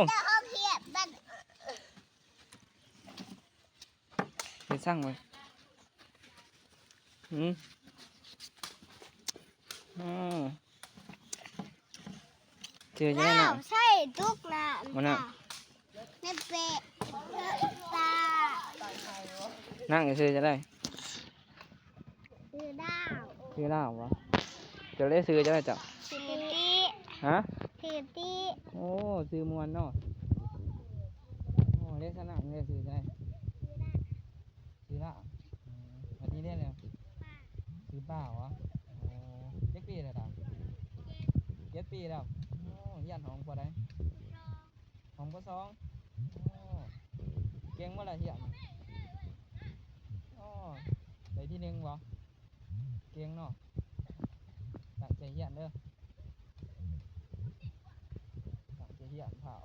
ເຈົ້າເຮົາເຮັດບັດ ເຮັດສັງໄວ້. ຫືມ ອືມ ຊື່ຈັ່ງໃດນະ? ໃສ່ຕຸກນ້ຳ ບໍ່ນະ? ໃນເປະ ຕາ ນາງຊື່ຈັ່ງໃດ? ຊື່ດາວ ຊື່ດາວບໍ? ເຈົ້າເດ້ຊື່ຈັ່ງໃດເຈົ້າ? ຊື່ຕິ ຮະ? ຊື່ຕິ ໂອ້ ຊື່ມ່ວນເນາະ. ໂອ້ ເດ້ສະນາງເດ້ຊື່ຈັ່ງໃດ? ຊື່ລາວ ອືມ ອັນນີ້ເດ້ແລ້ວ ຊື່ປາຫວາ? ໂອ້ ຈັກປີແລ້ວດາວ? ເຈັດປີແລ້ວ. ໂອ້ ຮຽນຫ້ອງປໍໃດ? ຫ້ອງປໍສອງ. ໂອ້ ເກັ່ງບໍ່ລະຮຽນ? ໂອ້ ໄດ້ທີໜຶ່ງບໍ? ເກັ່ງເນາະ ຕັ້ງໃຈຮຽນເດີ ຕັ້ງໃຈຮຽນພາວ.